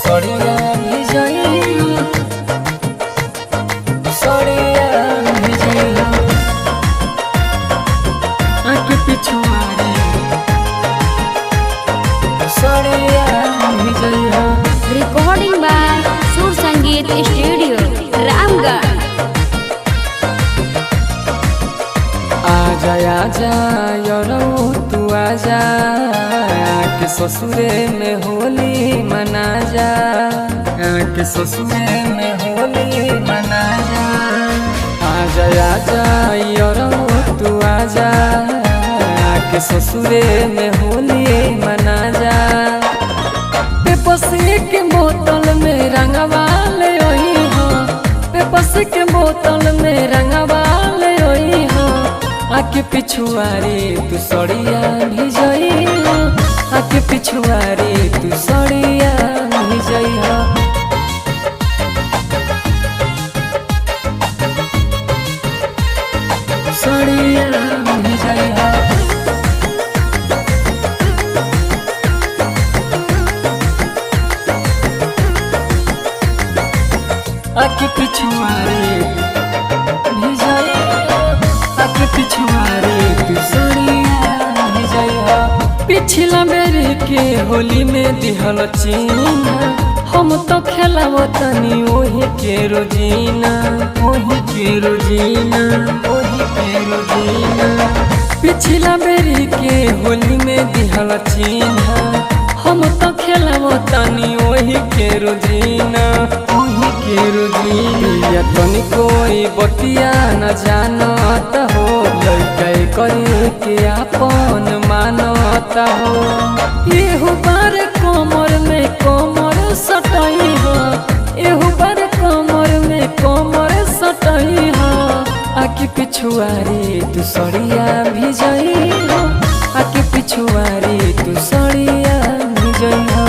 सड़िया भिजई सड़िया भिजई आके पिछुआरी सड़िया भिजई। Recording by Sur Sangeet Studio, Ramgarh. आजा आजा यरौ तू आजा, आके ससुरे में होली मना जा, आके ससुरे में होली मना जा। आजा आजा यरौ तू आजा, आके ससुरे में होली मना जा। पेपसी के बोतल में रंगवा ले ओई हो, पेपसी के बोतल में रंगवा ले ओई हो। आके पिछुआरी तू सड़िया भिजई हो, आके पिछुआरी तू सड़िया भिजई हो। सड़िया भिजई हो। आके पिछुआरी भिजई हो, आके पिछुआरी तू सड़िया भिजई हो। पिछला बेरी के होली में दिहल चिन्ह, हम तो खेलाव तनी ओही के रोजीना, ओही के रोजीना, ओही के रोजीना। पिछला बेरी के होली में दिहल चिन्ह, हम तो खेलाव तनी ओही के रोजीना, ओही के रोजीना। या तनी कोई बतिया न जानत हो, लइका करे के आपन मानत हो। एहू बार कमर में कमर सटई हो, एहू बार कमर में कमर सटई हो। आके पिछुआरी तू सड़िया भिजई हो, आके पिछुआरी तू सड़िया भिजई हो,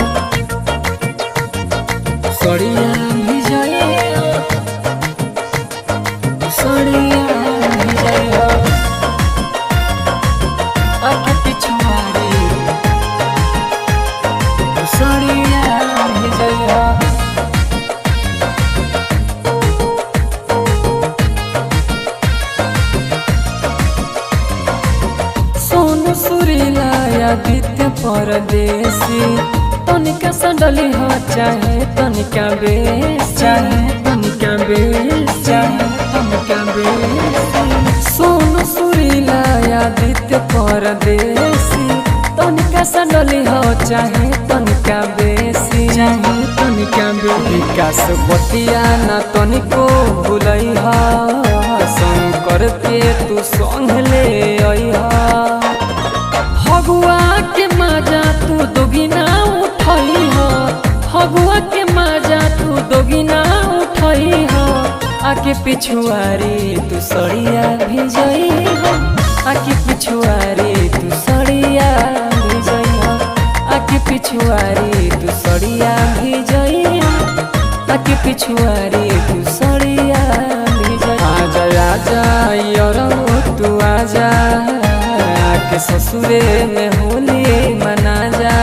सड़िया भिजई हो, सड़िया भिजई हो। आके पिछुआरी सड़िया भिजई हो। सोनू सुरीला आदित्य परदेसी, तनिका सडली हो चाहे तनिका बेस, चाहे तनिका बेस, चाहे तनिका बेस। सोनू सुरीला आदित्य परदेसी, तनिका सडली हो चाहे तनिका बेसी, चाहे तनिका बेसी। विकास बतिया ना तनिको भुलई हा, शंकर के तू संग ले आई हा। फगुआ के मजा तू दोगिना उठई हो, फगुआ के मजा तू दोगिना उठई हो। आके पिछुआरी तू सड़िया भिजई हो, आके पिछुआरी तू सड़िया भिजई हो, आके पिछुआरी तू सड़िया भिजई हो, आके पिछुआरी तू सड़िया भिजई। आजा आजा यरौ तू आजा, आके ससुरे में होली मना जा।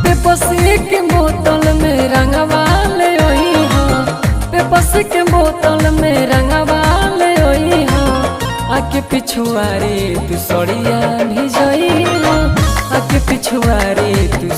पेपसी के बोतल में रंगवा ले ओई हो, पेपसी के बोतल में रंगवा ले ओई हो। आके पिछुआरी तू सड़िया भिजई हो, आके पिछुआरी तू।